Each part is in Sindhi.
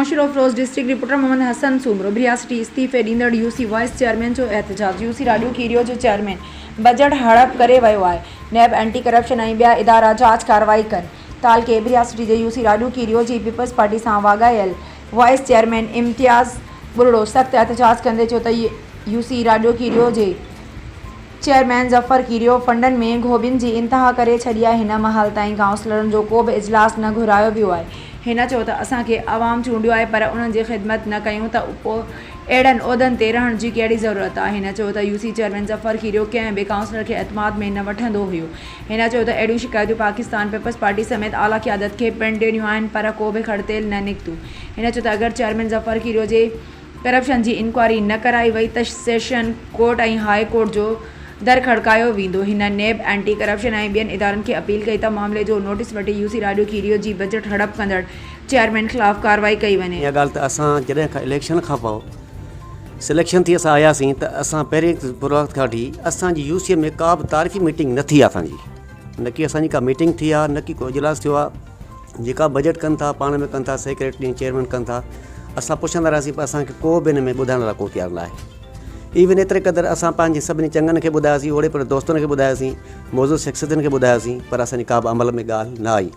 Naushahro Feroze district reporter Muhammad Hassan Soomro Bahria city استعيفي ڏيندڙ يو سي وائيس چيئرمين جو احتجاج يو سي راڄو کيريو جو چيئرمين بجيٽ هڙپ ڪري ويو آهي نيب اينٽي ڪرپشن ۽ ٻيا ادارا جاچ ڪارروائي ڪن تعلقي ڀريا سٽي جي يو سي راڄو کيريو جي پيپلز پارٽي سان واڳايل وائيس چيئرمين امتياز ٻرڙو سخت احتجاج ڪندي چيو ته يو سي راڄو کيريو جي چيئرمين ظفر کيريو فنڊن ۾ گهوٻين جي انتها ڪري ڇڏي آهي، هن مهل تائين ڪائونسلرن جو ڪو به اجلاس نه گهرايو ويو آهي. هن چيو ته اسان کي عوام چونڊيو آهي پر انهن جي خدمت نه ڪيون ته پوء اهڙن عهدن تي رهڻ جي ڪهڙي ضرورت آهي. هن چيو ته يوسي چيئرمين ظفر کيريو ڪنهن به ڪائونسلر کي اعتماد ۾ نه وٺندو هيو. هن چيو ته اهڙيون شڪايتون پاڪستان پيپلز پارٽي سميت اعليٰ قيادت کي پڻ ڏنيون آهن پر ڪو به کڙ تيل نه نڪتو. هن چيو ته اگر چيئرمين ظفر کيريو جي ڪرپشن جي انڪوائري نه ڪرائي وئي ته سيشن ڪورٽ ۽ هاء ڪورٽ جو در کڙڪايو ويندو. هن نيب، اينٽي ڪرپشن ۽ ٻين ادارن کي اپيل ڪئي ته معاملي جو نوٽيس وٺي يو سي راڄو کيريو جي بجيٽ هڙپ ڪندڙ چيئرمين خلاف ڪارروائي ڪئي وڃي. اها ڳالهه ته اسان جڏهن کان اليڪشن کان پوء سليڪشن ٿي اسان آياسين ته اسان پهرين پروقت کان وٺي اسان جي يو سي ۾ ڪا به تعارفي ميٽنگ نه ٿي آهي اسان جي نه ڪي اسان جي ڪا ميٽنگ ٿي آهي نه ڪي ڪو اجلاس ٿيو آهي جيڪا بجيٽ ڪن ٿا پاڻ ۾ ڪن ٿا سيڪريٽري ۽ چيئرمين ڪن ٿا اسان پڇندا رهياسين پر اسان کي ڪو به ان ۾ ٻڌائڻ لاء ڪو تيار نه آهي ايون ايتري قدر اسان پنهنجي سڀني چڱن کي ٻڌاياسين اوڙي پڙي دوستن کي ٻڌاياسين موزون شخصيتن کي ٻڌاياسين پر اسان جي ڪا به عمل ۾ ڳالهه نه آئي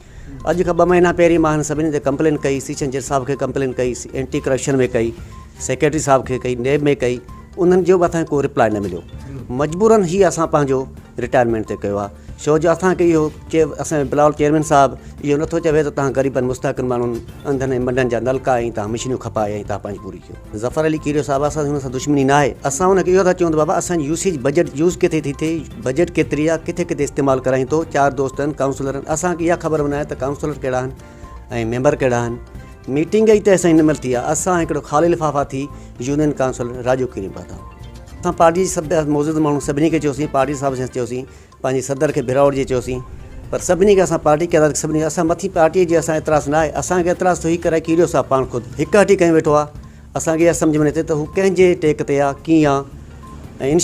اڄ کان ٻه مهينا پهرين مان هن سڀني تي ڪمپلين ڪئي سيشن جج صاحب کي ڪمپلين ڪئي اينٽي ڪرپشن ۾ ڪئي سيڪريٽري صاحب کي ڪئي نيب ۾ ڪئي انهن جو به اسان کي ڪو رپلاء نه مليو مجبورن هي اسان پنهنجو رٽائرمينٽ تي ڪيو آهي ڇو جو اسان کي اهو چي اسان جو بلاول چيئرمين صاحب اهو نٿو چوي ته توهان غريبن مستحقن ماڻهن انڌن ۽ منڊن جا نلڪا ۽ توهان مشينون کپائي ۽ توهان پنهنجي پوري ڪيو. ظفر علي کيريو صاحب اسان سان هن سان دشمني نه آهي اسان هن کي اهو ٿا چئون ته بابا اسان جي يو سي جي بجيٽ يوز ڪٿي ٿي ٿئي بجيٽ ڪيتري آهي ڪٿي ڪٿي استعمال ڪرائين ٿو چار دوست آهن ڪائونسلر آهن اسان کي اها خبر به نه آهي ته ڪائونسلر ڪهڙا آهن ۽ ميمبر ڪهڙا آهن ميٽنگ ئي ته اسان جي نه مل ٿي آهي اسان هڪڙو خالي لفافا ٿي يونين ڪائونسل راڄو کيري پهتا اسان پارٽي جي سڀ موجود ماڻهو سڀني کي چيوسين پارٽي صاحب سان چيوسين پنهنجي صدر کي ڀراوڙ جي چيوسين پر سڀني کي اسان پارٽي قيادت کي سڀني اسان مٿي پارٽي جي اسان اعتراض نه آهي اسان کي اعتراض ٿو هي ڪرائي کيريو صاحب پاڻ خود هڪ هٽي ڪيون ويٺو آهي اسان کي اها سمجهه ۾ نه اچي ته هو ڪنهن جي ٽيڪ تي آهي ڪيئن آهي ۽